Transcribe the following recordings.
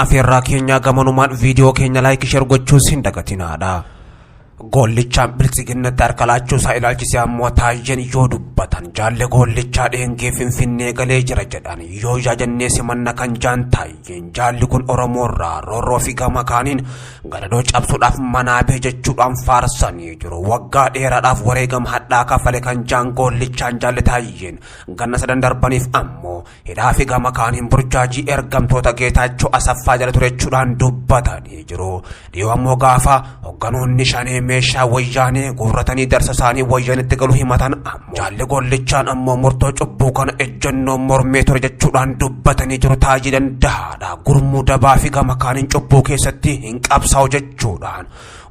Afeerraa keenyaa gamanumaan viidiyoo keenya like, share gochuus hin dagatinaadha. Goollichaan Biltsiginnatti harka laachuu isaa ilaalchisee ammoo Taayyeen yoo dubbatan, jaalle Goollichaa dheengee Finfinnee galee jira jedhan. Yoo yaajannee simanna kan jaan Taayyeen, jaalli kun Oromoorraa roorroo fi gama kaaniin gadadoo cabsuudhaaf manaa bahe jechuudhaan faarsanii jiru. Waggaa dheeraadhaaf wareegama hadhaa kafale kan jaan Goollichaan, jaalle Taayyeen ganna sadan darbaniif ammoo hidhaa fi gama kaaniin burjaajii ergamtoota Geetaachoo Asaffaa jala ture jechuudhaan dubbatanii jiru. Dhiyoo ammoo gaafa hogganoonni Shanee meeshaa Wayyaanee guurratanii darsa isaanii Wayyaanitti galu himatan ammoo, jaalli Gollichaan ammoo murtoo cubbuu kana ejjennoo mormee ture jechuudhaan dubbatanii jiru. Taajii Danda'aadha. Gurmuu dabaa fi gama kaaniin cubbuu keessatti hin qabsaa'u jechuudhaan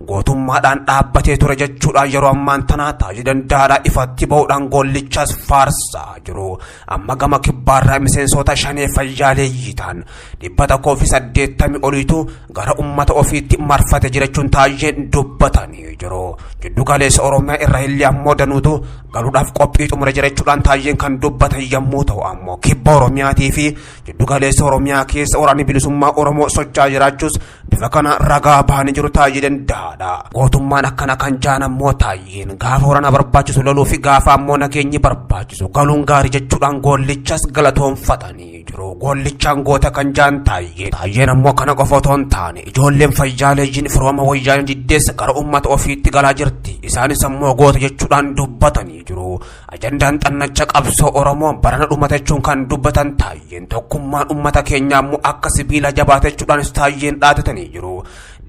gootummaadhaan dhaabbatee ture jechuudhaan yeroo ammaan tanaa Taajii Danda'aadha ifatti ba'uudhaan Gollichaas faarsaa jiru. Amma gama kibbaarraa miseensota Shanee fayyaaleeyyii ta'an 180 oliitu gara ummata ofiitti marfate jirachuun Taayyeen dubbatanii jiru. Jiddu galeessa Oromiyaa irra illee ammoo danuutu galuudhaaf qophii xumure jirachuudhaan Taayyeen kan dubbatan yommuu ta'u, ammoo kibba Oromiyaatii fi jiddu galeessa Oromiyaa keessa waraanni bilisummaa Oromoo socho'aa jiraachuus bifa kana ragaa bahanii jiru Taayyee Danda'aadha. Gootummaan akkana kan jaan ammoo Taayyeen, gaafa waraana barbaachisu loluu fi gaafa ammoo nageenyi barbaachisu galuun gaarii jechuudhaan Goollichas galatoonfatanii jiru. Goollichaan goota kan jaan Taayyeen. Taayyeen ammoo kana qofa otoo hin taane, ijoolleen fayyaaleeyyiin firooma Wayyaanee diddeessa gara uummata ofiitti galaa jirti. Isaanis ammoo goota jechuudhaan dubbatanii jiru. Ajandaan xannacha qabsoo Oromoo barana dhumata jechuun kan dubbatan Taayyeen, tokkummaan uummata keenyaa immoo akka sibiila jabaata jechuudhaanis Taayyeen dhaadatanii jiru.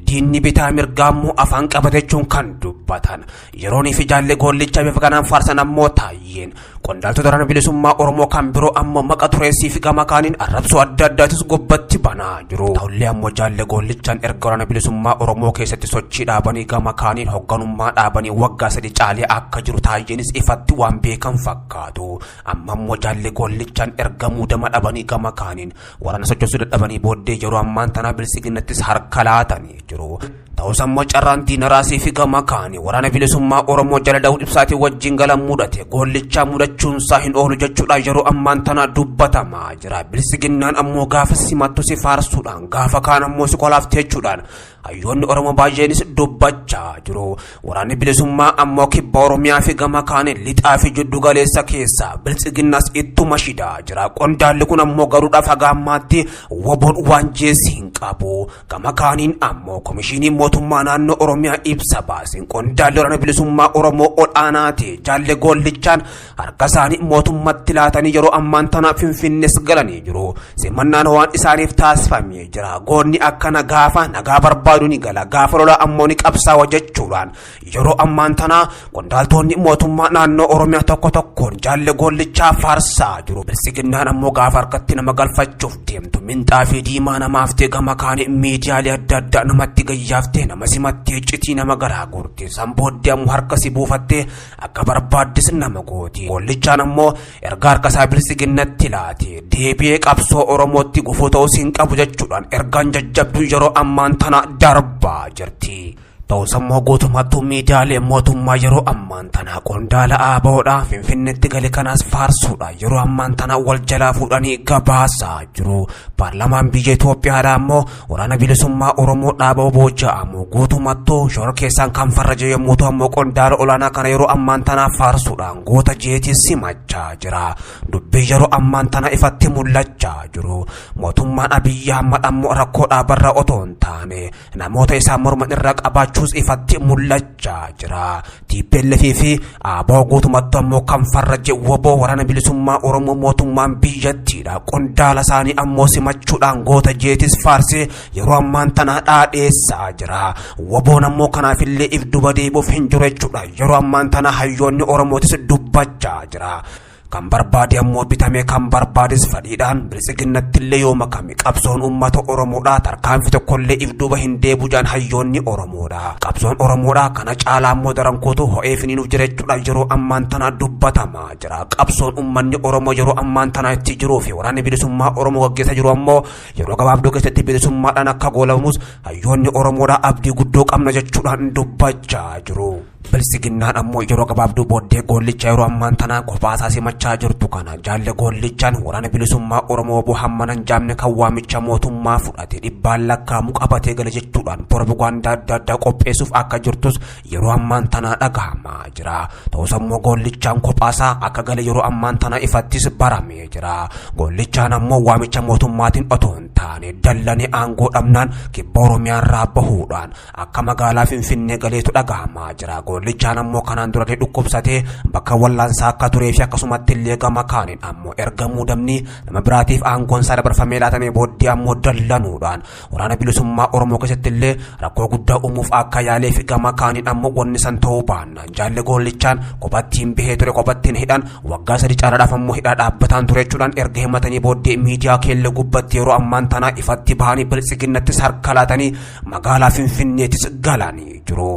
Diinni bitaa mirgaa immoo afaan qabate jechuun kan dubbatan. Yeroonii fi jaallee Goollichaa bifa kanaan faarsan ammoo Taayyeen, qondaaltota waraana bilisummaa Oromoo kan biroo ammoo maqa tureessii fi gama kaaniin arrabsoo adda addaatis gubbatti banaa jiru. Ta'ullee ammoo jaalle Goollichaan erga waraana bilisummaa Oromoo keessatti sochii dhaabanii gama kaaniin hoogganummaa dhaabanii waggaa 3 caalee akka jiru Taayyeenis ifatti waan beekan fakkaatu. Amma ammoo jaalle Goollichaan erga muudama dhabanii gama kaaniin waraana sochoosuu dadhabanii booddee yeroo ammaan tanaa Biltsiginnattis harka laatanii jiru. Ta'us ammoo carraan diina raasii fi gama kaanii waraana bilisummaa Oromoo jala Daawud Ibsaatii wajjin galan mudate Goollichaa mudachuunsaa hin oolu jechuudhaan yeroo ammaan tana dubbatamaa jira. Biltsiginnaan ammoo gaafa simattu si faarsuudhaan, gaafa kaan ammoo si kolaafte jechuudhaan hayyoonni Oromoo baay'eenis dubbachaa jiru. Waraanni bilisummaa ammoo kibba Oromiyaa fi gama kaaniin lixaa fi jiddu galeessa keessaa Biltsiginnaas ittuma shidaa jira. Qondaalli kun ammoo garuudhaaf haga ammaatti WBOn waan jeessi hin qabu. Gama kaaniin ammoo komishinii mootummaa naannoo Oromiyaa ibsa baaseen, qondaalli waraana bilisummaa Oromoo ol aanaa ta'e jaalle Goollichaan harka isaanii mootummatti laatanii yeroo ammaan tana Finfinnees galanii jiru. Simannaan waan isaaniif taasifamee jira. Goonni akkana gaafa nagaa barbaadu ni gala. Gaafa lola ammoo ni qabsaawa jechuudhaan yeroo ammaan tana qondaaltonni mootummaa naannoo Oromiyaa tokko tokkoon jaalle Goollichaa faarsaa jiru. Biltsiginnaan ammoo gaafa harkatti nama galfachuuf deemtu minxaafii diimaa namaaf ta'e, gama kaanii miidiyaalee adda addaa namatti gayyaaftee, nama simattee, citii nama garaa guurte. San booddee ammoo harka si buufattee akka barbaaddis nama gooti. Goollichaan ammoo erga harka isaa Biltsiginnatti laate deebi'ee qabsoo Oromootti gufuu ta'us hin qabu jechuudhaan ergaan jajjabduu yeroo ammaan tana darbaa jirti. Ta'us ammoo guutummaattuu miidiyaalee mootummaa yeroo ammaan tana qondaala ABOdha Finfinneetti gale kanaas faarsuudha yeroo ammaan tana wal jalaa fuudhanii gabaasaa jiru. Paarlaamaan biyya Itoophiyaadha ammoo waraana bilisummaa Oromoo dhaaba WBO jedhamu guutummattuu shora keessaan kan farraje yommuu ta'u, ammoo qondaala olaanaa kana yeroo ammaan tana faarsuudhaan goota jeetii simachaa jira. Dubbii yeroo ammaan tana ifatti mul'achaa jiru. Mootummaan Abiyyi Ahmad ammoo rakkoo dhaabarra otoo hin taane namoota isaan morman irraa qabaachuus ifatti mul'achaa jira. TPLF fi ABO guutumatti ammoo kan farraje WBO, waraana bilisummaa Oromoo, mootummaan biyyattiidha. Qondaala isaanii ammoo simachuudhaan goota jeetis faarsee yeroo ammaan tana dhaadheessaa jira. WBOn ammoo kanaafillee if duba deebi'uuf hin jiru jechuudha. Yeroo ammaan tana hayyoonni Oromootis dubbachaa jira. Kan barbaade ammoo bitame, kan barbaades fadhiidhaan Biltsiginnatti illee yoo makame, qabsoon uummata Oromoodhaa tarkaanfii tokkollee if duuba hin deebi'u jaan hayyoonni Oromoodha. Qabsoon Oromoodhaa kana caalaa ammoo daran kuutu ho'ee finiinuuf jira jechuudha yeroo ammaan tana dubbatamaa jira. Qabsoon uummanni Oromoo yeroo ammaan tana itti jiruu fi waraanni bilisummaa Oromoo gaggeessaa jiru ammoo yeroo gabaabduu keessatti bilisummaadhaan akka goolabamus hayyoonni Oromoodhaa abdii guddoo qabna jechuudhaan dubbachaa jiru. Biltsiginnaan ammoo yeroo gabaabduu booddee Goollicha yeroo ammaan tanaa kophaasaa simachaa jirtu kana jaalle Goollichaan waraana bilisummaa Oromoo obbo hammana hin jaamne kan waamicha mootummaa fudhate dhibbaan lakkaa'amu qabatee gala jechuudhaan propagaandaa adda addaa qopheessuuf akka jirtus yeroo ammaan tanaa dhagahamaa jira. Ta'us ammoo Goollichaan kophaasaa akka gale yeroo ammaan tanaa ifattis baramee jira. Goollichaan ammoo waamicha mootummaatiin otoo hin taane dallanii aangoo dhabnaan kibba Oromiyaarraa bahuudhaan akka magaalaa Finfinnee galeetu dhagahamaa jira. Goollichaan ammoo kanaan durallee dhukkubsatee bakka wallaansaa akka turee fi akkasumatti illee gama kaaniin ammoo erga muudamni nama biraatiif aangoon isaa dabarfamee laatamee booddee ammoo dallanuudhaan waraana bilisummaa Oromoo keessatti illee rakkoo guddaa uumuuf akka yaalee fi gama kaaniin ammoo wanni san ta'uu baannaan jaalle Goollichaan kophattiin bahee ture, kophattiin hidhan waggaa 3 caalaadhaaf ammoo hidhaa dhaabbataan ture jechuudhaan erga himatanii booddee miidiyaa keella gubbatti yeroo ammaan tanaa ifatti bahanii biltsiginnattis harka laatanii magaalaa Finfinneettis galanii jiru.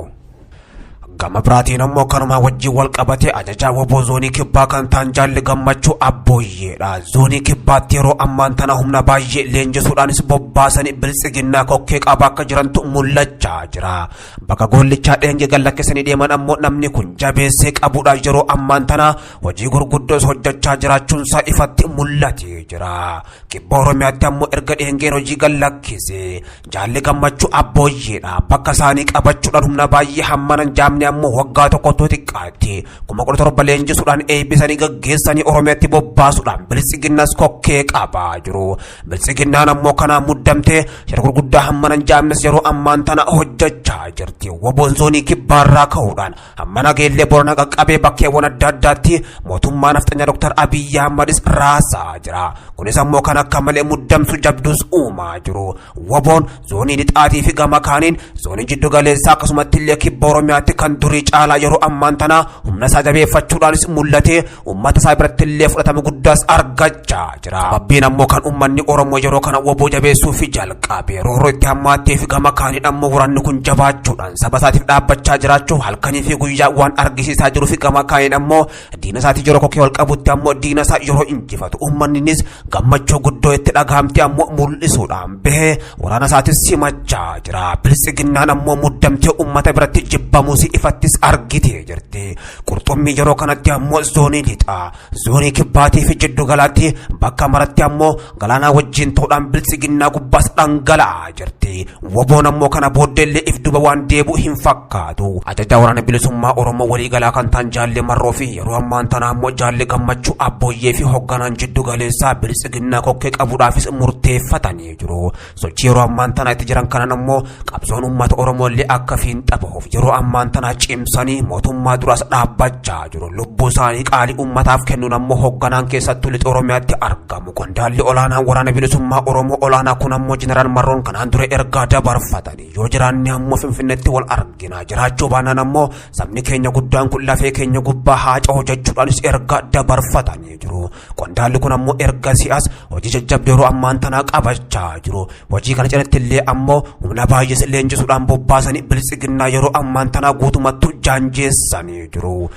Gama biraatiin ammoo kanumaa wajjin wal qabate ajajaa waboo zoonii kibbaa kan ta'an jaalli Gammachuu Abbooyyeedha. Zoonii kibbaatti yeroo ammaan tana humna baay'ee leenjisuudhaanis bobbaasanii biltsiginnaa kokkee qabaa akka jirantu mul'achaa jira. Bakka Goollichaa Dheengee gad lakkisanii deeman ammoo namni kun jabeessee qabuudhaan yeroo ammaan tana hojii gurguddoos hojjechaa jiraachuunsaa ifatti mul'atee jira. Kibba Oromiyaatti ammoo erga Dheengeen hojii gad lakkise jaalli Gammachuu Abbooyyeedha. Bakka isaanii qabachuudhaan humna baay'ee hammana hin jaamne ammoo waggaa tokkotti xiqqaatti 17,000 leenjisuudhaan eebbisanii gaggeessanii Oromiyaatti bobbaasuudhaan biltsiginnas kokkee qabaa jiru. Biltsiginnaan ammoo kanaan muddamtee shira gurguddaa hammana hin jaamnes yeroo ammaan tana hojjechaa jirti. Waboon zoonii kibbaarraa ka'uudhaan hamma nageellee Boorana qaqqabee bakkeewwan adda addaatti mootummaa nafxanyaa Dr. Abiyyi Ahmadis raasaa jira. Kunis ammoo kan akka malee muddamsu jabduus uumaa jiru. Waboon zoonii lixaatii fi gama kaaniin zoonii jiddu galeessaa akkasumatti illee kibba Oromiyaatti kan durii caalaa yeroo ammaan tana humna isaa jabeeffachuudhaanis mul'atee uummata isaa biratti illee fudhatama guddaas argachaa jira. Sababbiin ammoo kan uummanni Oromoo yeroo kana waboo jabeessuu fi jalqabe roorroo itti hammaattee fi gama kaaniin ammoo waraanni kun jabaachuudhaan saba isaatiif dhaabbachaa jiraachuu halkanii fi guyyaa waan argisiisaa jiruu fi gama kaaniin ammoo diina isaatii yeroo kokkee wal qabutti ammoo diina isaa yeroo injifatu uummanninis gammachuu guddoo itti dhagahamte ammoo mul'isuudhaan bahee waraana isaatis simachaa jira. Biltsiginnaan ammoo muddamtee uummata biratti jibbamuus ifattis argitee jirti. Qurxummii yeroo kanatti ammoo zoonii lixaa, zoonii kibbaatii fi jiddu galaatti bakka maratti ammoo galaanaa wajjin ta'uudhaan biltsiginnaa gubbaas dhangala'aa jirti. Waboon ammoo kana booddeellee if duba waan deebi'u hin fakkaatu. Ajajaa waraana bilisummaa Oromoo waliigalaa kan ta'an Jaalle Marroo fi yeroo ammaan tana ammoo Jaalle Gammachuu Abbooyyee fi hogganaan jiddu galeessaa biltsiginnaa kokkee qabuudhaafis murteeffatanii jiru. Sochii yeroo ammaan tana itti jiran kanan ammoo qabsoon uummata Oromoo illee akka fiinxa bahuuf yeroo ammaan tana cimsanii mootummaa duraas dhaabbachaa jiru. Lubbuu isaanii qaalii uummataaf kennuun ammoo hogganaan keessattuu lixa Oromiyaatti argamu. Qondaalli olaanaan waraana bilisummaa Oromoo olaanaa kun ammoo Jeneraal Marroon kanaan dura ergaa dabarfatanii yoo jiraanne ammoo Finfinneetti wal argina, jiraachuu baannaan ammoo sabni keenya guddaan kun lafee keenya gubbaa haa ce'u jechuudhaanis ergaa dabarfatanii jiru. Qondaalli kun ammoo erga si'as hojii jajjabduu yeroo ammaan tanaa qabachaa jiru. Hojii kana cinatti illee ammoo humna baay'ees leenjisuudhaan bobbaasanii biltsiginnaa yeroo ammaan tanaa guutumattuu jaanjeessanii jiru.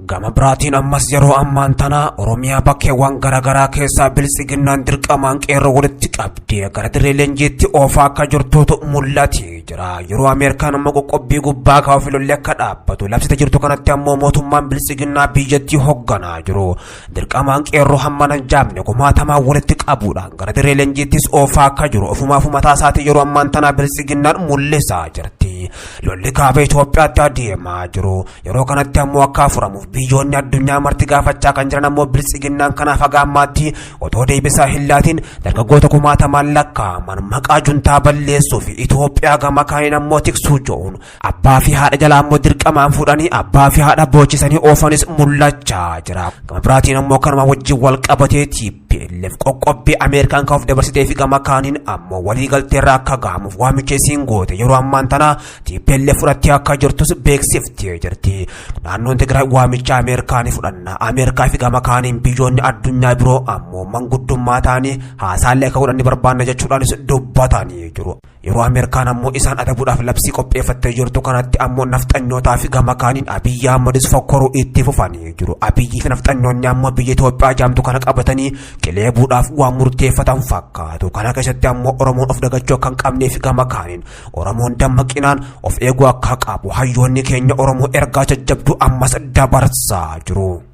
Gama biraatiin ammas yeroo ammaan tana Oromiyaa bakkeewwan garaagaraa keessaa biltsiginnaan dirqamaan qeerroo walitti qabdee gara dirree leenjiitti oofaa akka jirtuutu mul'atee jira. Yeroo Ameerikaan ammoo qoqqobbii gubbaa kaa'uuf lolli akka dhaabbatu labsite jirtu kanatti ammoo mootummaan biltsiginnaa biyyattii hoogganaa jiru. Dirqamaan qeerroo hammana hin jaamne kumaatamaan walitti qabuudhaan gara dirree leenjiittis oofaa akka jiru ofumaaf mataa isaatii yeroo ammaan tana biltsiginnaan mul'isaa jirti. Lolli kaaba Itoophiyaatti adeemaa jiru. Yeroo kanatti ammoo akka furamuuf biyyoonni addunyaa marti gaafachaa kan jiran ammoo biltsiginnaan kanaaf haga ammaatti otoo deebisaa hin laatiin dargaggoota kumaatamaan lakkaa'aman maqaa juntaa balleessuu fi Itoophiyaa gama kaaniin ammoo tiksuu jedhuun abbaa fi haadha jalaa ammoo dirqamaan fuudhanii abbaa fi haadha boochisanii oofanis mul'achaa jira. Gama biraatiin ammoo kanuma wajjin wal qabatee TPLF qoqqobbii Ameerikaan kaa'uuf dabarsitee fi gama kaaniin ammoo waliigalteerra akka gahamuuf waamicha isiin goote yeroo ammaan tana TPLF fudhattee akka jirtus beeksiftee jirti. Naannoon Tigraay waamicha Ameerikaa ni fudhanna. Ameerikaa fi gama kaaniin biyyoonni addunyaa biroo ammoo manguddummaa ta'anii haasaallee akka godhan ni barbaanna jechuudhaanis dubbatanii jiru. Yeroo Ameerikaan ammoo isaan adabuudhaaf labsii qopheeffattee jirtu kanatti kanatti ammoo nafxanyootaa fi gama kaaniin Abiyyi Ahmadis fokkoruu itti fufanii jiru. Abiyyi fi nafxanyoonni ammoo biyya Itoophiyaa jaamtu kana qabatanii qilee buudhaaf waan murteeffatan fakkaatu. Kana keessatti ammoo Oromoon of dagachuu akka hin qabnee fi gama kaaniin Oromoon dammaqinaan of eeguu akka qabu hayyoonni keenya Oromoo ergaa jajjabduu ammas dabarsaa jiru.